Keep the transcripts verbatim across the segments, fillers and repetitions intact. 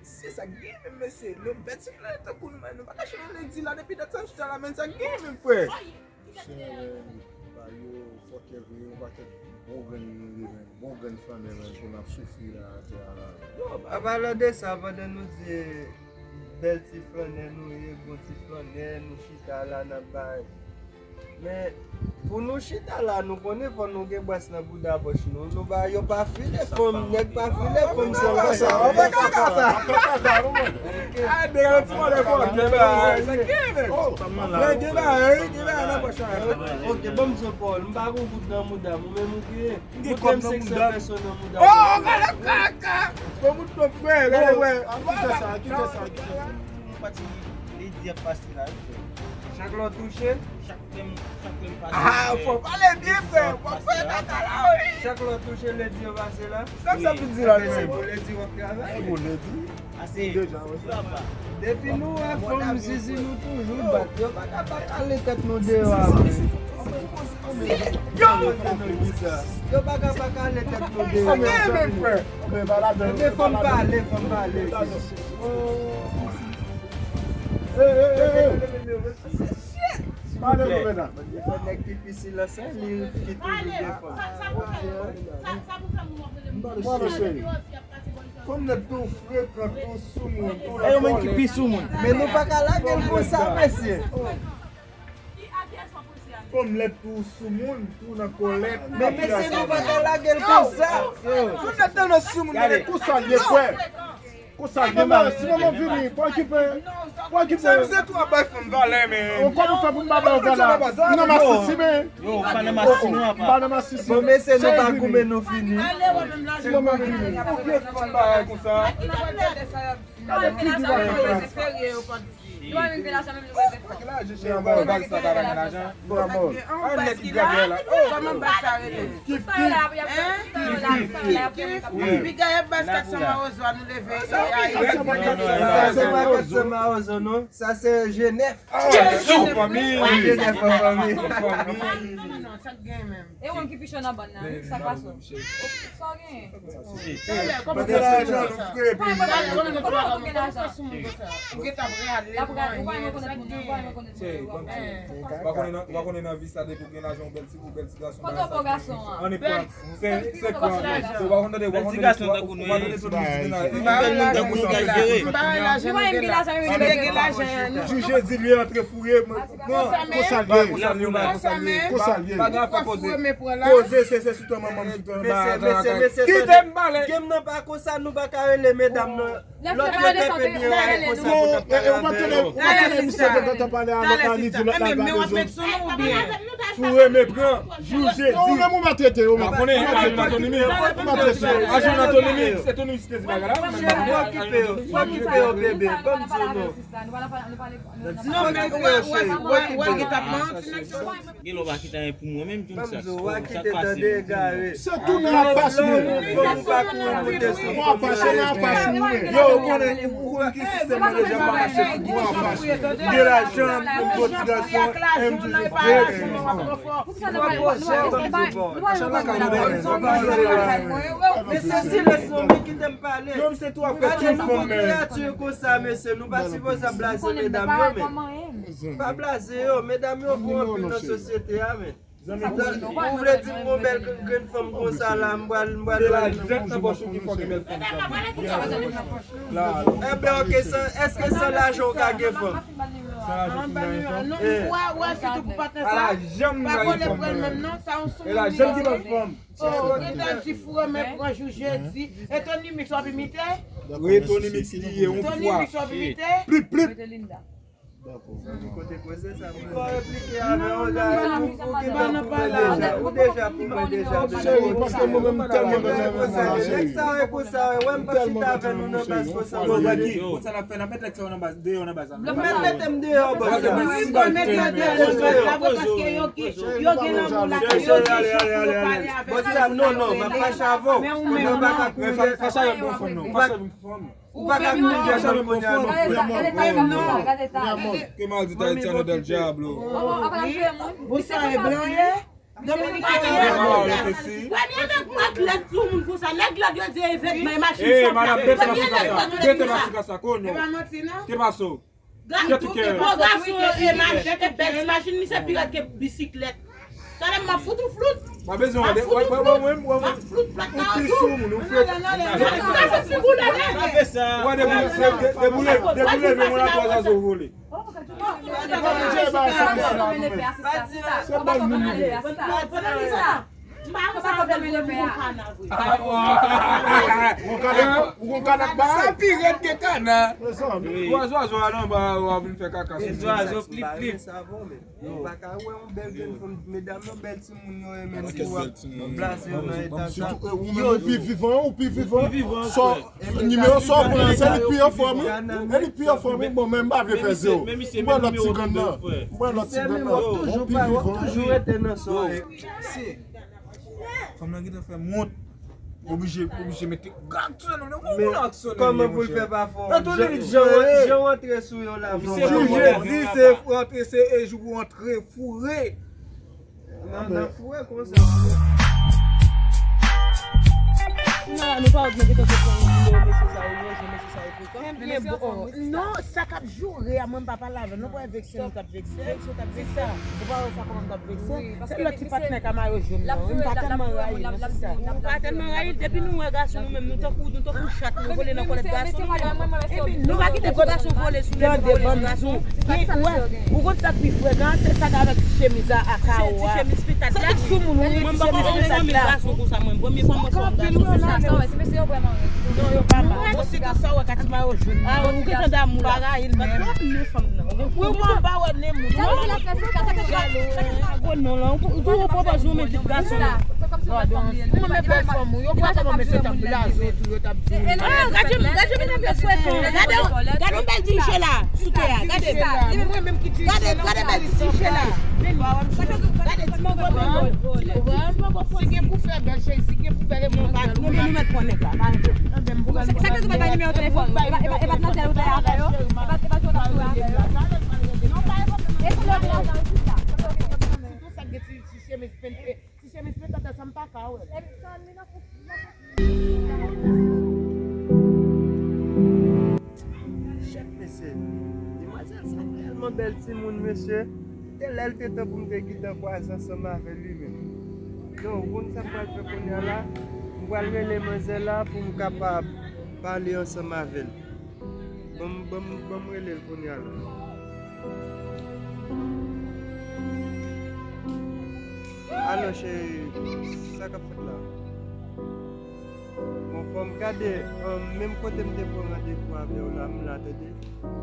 Se sa k gen menm, mesye. Nou bèl ti flannè tankou nou, men nou pa ka chita ledi la depi dat sa nou chita la, men sa k gen menm, frè. Chè, men, ba yo fòkè vre, yon pakèt bon grenn nou ye, men, bon grenn flannè, men, pou n ap soufri la, atè a la. Yo, a, palan de sa, pandan nou di bèl ti flannè nou ye, bon ti flannè, nou chita la, n ap bay. Men, pou nou chita la, nou konnen fò nou gen bwès nan bouda pòch nou. Nou ba, yo pa file fanm, nèg pa file fanm se la sa. An fè kaka sa. An fè kaka, non, mwen. Ay, de yon ti mòde fò, gen bagay, sa gen, men. Gen bagay, gen bagay nan pòch la. Ok, ban m di w, Paul, m pa gon goud nan mouda m, ou menm ou gen. M gen kòb nan mouda. Oh, gade kaka. Bon, bout frè, gade, wè. Kite sa, kite sa, kite sa. Yon pati ledi ap pase la, wi, frè. Chak lè w touche, chak lè m, chak lè m pase. Ah, fò pale byen, frè. Fò fè kaka la, wi. Chak lè w touche, ledi yo pase la. Sa sa vin di la, menm? Se pou ledi w ap travay. Se pou ledi. Depi nou wè fanm zizi nou toujou bat. Yo pa ka pa kale tèt nou deyò a. Yo! Yo pa ka pa kale tèt nou deyò. Ebyen fanm pale, fanm pale. Pale, non, medam. Nèg ki pi silans, li ki toujou gen fanm. Fanm nèg tou frekan, tou soumoun, tou nan kòlèt. Men nou pa ka lage l konsa, mesye. Fanm nèg tou soumoun, tou nan kòlèt. Men mesye, nou pa ka lage l konsa. Fanm nèg tèlman soumoun, men kousa l ye, frè? Kousa l ye, si manman vini, pa okipe, pa okipe. Se tou ap bay fanm valè, men. Kòman fè pou m pa ba w valè? M nan masisi, men. Yo, pa nan masisi non, apa. M pa nan masisi. Bon, mesye, nou pa goumen, nou fini. Ti manman vini. Ou vle fanm bagay konsa? Gade figi bagay konsa. Ki lajan sa ta pa gen lajan? Bon, bon. An nèg ki grave la. Kòman bagay sa rele? Kif kif. Kif kif. Piga y ap bas kat san mawozo a nou leve. Sa se pa kat san mawozo, non. Sa se Jenèf. Jezi! Fanmi! Jenèf an fanmi. Non, non, non, sa k gen menm? E ou menm ki pi cho nan bann nan, wi, sa k pase w? Sa w genyen? Kote lajan nou fre, epi ou pa rekonèt moun nan, ou pa rekonèt moun nan. Ou pa konnen nan, ou pa konnen nan vi sa depi w gen lajan, ou bèl ti, ou bèl ti gason. Kote w bò gason an? An epòt. Se, se kwa? Ou pa konn tande, ou pa konn tande, ou pa konn tande Tony Mix ki nan. Ou pa gen lajan, ou gen lajan. Jou jedi li antre fouye, mwen, pran. Konsa l ye. Konsa l ye, konsa l ye. Konsa l ye. Bagay fè koze. Koze, se, se sou tan manman m, sou tan bagay. Mesye, mesye, mesye, kite m pale. Game nan pa konsa, nou pa ka rele medam nan. Lòt yo trè pè byen, w a konsa pou n ap pale avè yo. Ou pa tande misye te gentan pale avèk Annie, di lòt la gade zòn. Foure men pran, jou jedi. Non, ou menm ou maltrete yo, men. Ou maltrete yo. Ajan nan Tony Mix, se Tony Mix ki te di bagay la. Ou okipe yo, ou okipe yo, bebe. Ban m di w non. Non, men wè, wè, wè, wè, gen t ap pran yon ti nèg sou mwen. Gen lè w pa kite anyen pou mwen menm, John, sa k pase? Se tou nan apas nou. Fò nou pa kouri moute sou fanm yo. Yo, ou konnen, ou konnen ki sistèm nan deja pa mache sou mwen. M gen lajan, m bon ti gason, e m toujou fre. Mesye, silans non, men kite m pale. Yo, misye tou ap fè tout fanm, men. Kreyati konsa, mesye, nou pa sipoze ap blaze medam yo, men. Pa blaze yo, medam yo fò anpil nan sosyete a, men. Ou vle di m gon bèl grenn fanm konsa la, m pral, m pral. Se lajan k nan pòch ou ki fè w gen bèl fanm sa. Enben, ok, san, èske san lajan w ka gen fanm? San lajan w ka gen fanm? Non, ou wè, ou wè, sitou pou patnè sa. Pa vole pran l menm non, sa yon soumoun li ye. E lajan ki ban fanm. Oh, gentan di foure men pran jou jedi. E Tony Mix w ap imite? Wi, Tony Mix li ye, yon fwa. Tony Mix w ap imite? Plip, plip. Kote koze sa, mwen replike avè w la, ou gentan pou mwen deja, ou deja pou mwen deja, bebe. Cheri, paske mwen menm m tèlman bezwen wè sa, cheri. Nèg sa wè konsa, wè m p ap chita avè nou nan baz konsa, bebe. Sa n ap fè, n ap met nèg sa yo nan baz, deyò nan baz la. Mèt mete m deyò, bòs la. Wi, bòs, mèt mete m deyò. Paske yo gen, yo gen lanmou lakay yo, gen jan pou yo pale avèk yo. Bòs la, non, non, m ap fache avè w. Men ou menm, non. Fache avè m pou fanm, non. Fache avè m pou fanm. Ou pa ka kouri dèyè fanm kounye a, non, frè. Non. Qué maldita Haitiano del Diablo. Ou sa e blan ye? Premye nèg mwen ak lèd sou moun konsa, nèg lèd yo di evènman e machin. Premye nèg mwen ak lèd konsa. Ke paso? Gade, bon gason e machin, e bèl ti machin, li se pi rèd ke bisiklèt. Talè m ap fout ou flout. Pa bezwen wè, wè, wè, wè, wè, wè, m ap flout plat kawoutchou. Ou pi sou moun, ou flout. Ou ka fè ti boule, men. Pa fè sa. Wè, depi, depi, depi, depi, depi, depi, moun la twa zwazo vole. Se bèl moun li ye. M pa konn sa yo bèl pou moun kana vre. Ou konn kana, ou konn kana ba? Sa pi rèd ke kana. Twa zwazo al anba, w ap vin fè kaka sou moun. Zwazo pli pli. Ou pa ka wè yon bèl jèn fanm, medam yo bèl timoun yo ye, menm si w ap blaze yo nan eta sa. Ou menm ou pi vivan, ou pi vivan. Nimewo sa w pran an, se li k pi anfòm wi. E li k pi anfòm wi. Bon, men m pa vle fè zewo. M pran lòt ti grann nan. M pran lòt ti grann nan. Toujou pa, toujou rete nan sa w ye. Fanm nan gentan fè m wont. Oblije, oblije mete gad sou nou. Kòman pou l fè pa fè w wont? Jan w antre sou yo la. Jou jedi se antre, se e jou pou antre foure. Nan, nan foure konsa. Non, nou pa wè mwen gentan sot nan yon videyo, mesye sa yo, mesye sa yo frekan. Ebyen, bon, non, sa k ap joure a, mwen m pa pale avè l, non, pou wè vekse nou t ap vekse. Se sa. Ou pa wè sa kòman m t ap vekse? Se lòt ti patnè ka mayo jòn nan. Wi, m pa tèlman rayi l, non, se sa. Ou pa tèlman rayi l, depi nou wè gason nou menm, nou tankou, nou tankou chat, nou vole nan kòlèt gason nou menm. Nou pa kite gwo gason vole sou nou, nou vole sou gason. Ou konn sa k pi frekan, se sa k avèk ti chemiz a, a kawo a. Se ti chemiz pitat la. Se ti timoun, wi, ti chemiz pitat la. Mwen poko wè yon gason konsa, mwen. Premye fwa mwen fè yon gason konsa. Sa wè, ti mesye yo vrèman rèd. Non, yo pa mal. Bon, si gen sa wè ka ti mayo jòn. Ah, ou gentan damou la. Pa rayi l menm. Wi, ou pa wè nen moun. Sa vle di l ap fè sista, sa te jalou. Gwo non la, ou tou ou pwopòze yon men tip gason. Ou menm bèl fanm ou, yo pa kòman mesye t ap blaze ou tou, yo t ap di. Ah, gade, gade, gade, gade yon bèl ti miche la. Sou tè a, gade. Gade, gade bèl ti chè la. Gade ti mango, mango. Si gen pou fè bèl cheri, si gen pou bèl, e mwen pa nou, nou mèt pran nèg la. Sa k fè ou pa bay nimewo telefòn ou? E pa, e pa, e pa t nan sèl ou te avè yo? E pa, e pa t ou t ap sou avè yo? E se lè ou te nan jan isit la. Sitou sa k gen ti, ti chemiz pen, ti chemiz pen tata sa m pa ka wè. Shit, mesye. Demwazèl sa tèlman bèl timoun, mesye. Te lè l te tan pou m te gentan kwaze ansanm avè l, wi, men. Non, ou konn sa m pral fè kounye a la? M pral rele manzè la pou m kapab pale ansanm avè l. Ban m, ban m, ban m rele l kounye a la. Alo, cheri, sa k ap fèt la? Bon, fò m gade, um, menm kote m te pran randevou avè w la, m la, tande.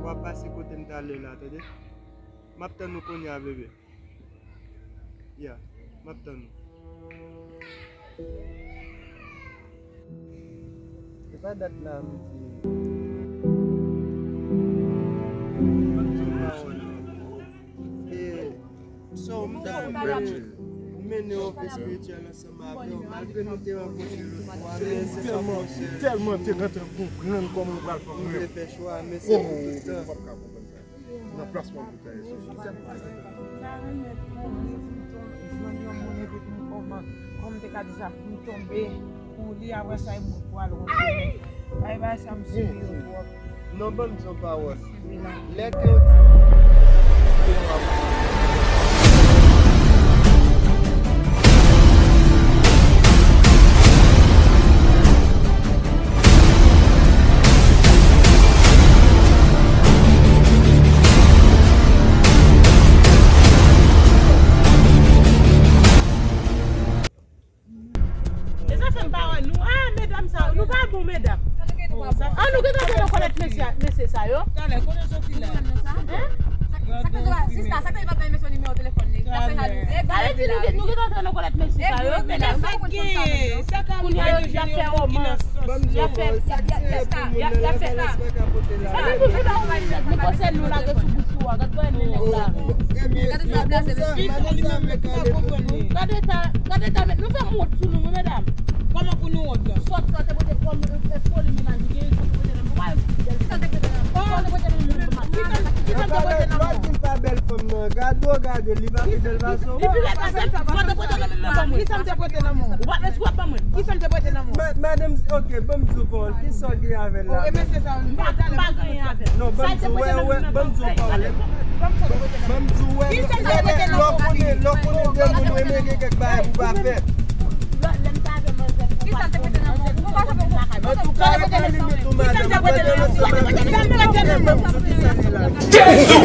W ap pase kote m t ale la, tande. M ap tann ou kounye a, bebe. Ya, m ap tann ou. E pa dat la m di. E so m ta mennen yon vi espirityèl ansanm avè w, malgre nou te rankontre lòt fwa, men se pa konsèy. Tèlman te gentan konprann kòman w pral fè m. M vle fè chwa, men se pou tout tan. Nan plas mwen pou ta ye. M ta renmen pou m jwenn yon moun epi pou m kòman, kòm m te ka di sa, pou m tonbe pou li, apre sa e mwen pou al rantre. Ay, bagay sa m sibi yo twòp. Non, ban m di yon pawòl. Lè ke yo di E sa fè m pa wè nou. Ah, medam sa, nou pa bon, medam. Ah, nou gentan antre nan kòlèt mesye, mesye sa yo. Talè, kote w soti la? Hein? Sa k fè, sista, sa k fè li pa bay mesye nimewo telefòn li? Li ap fè jalouzi. Sa vle di nou gen, nou gentan antre nan kòlèt mesye sa yo. Medam, sa k gen? Kounye a yo ap fè womans. Y ap fè, y ap, y ap fè sa. Y ap fè sa. Sa nou toujou la, ou menm nèg, nou pase nou lage sou bouch ou a. Gad bò nèg la. Gade ta, gade ta, met, nou fè m wont sou nou, wi, medam. Kòman pou nou wont la? Sòt, sòt, te pote kòm, e, foli menaj ou gen, sòt te pote nan mwen. Ki sa te pote nan mwen? Ki sa te pote nan mwen? Gade w, gade, li pa fidèl pase w. Li pi bèl pase m. Mwen te pote nan men l nan ban mwen. Kisa m te pote nan men w? Ou pa t mèt sou ap ban mwen. Kisa m te pote nan men w? Ma- Madanm, ok, ban m di w pawòl. Kisa w gen avè l la? E mesye sa yo, m pa talè. M pa gen anyen avè l. Non, ban m di w, wè, wè, ban m di w pawòl. Ban m di w, wè, lè w konnen, lè w konnen de moun renmen, gen kèk bagay pou pa fè. Antouka, e gen limit ou, madanm. Wè, lè w sou madanm, ban m di w kisa l ye la. Jezi!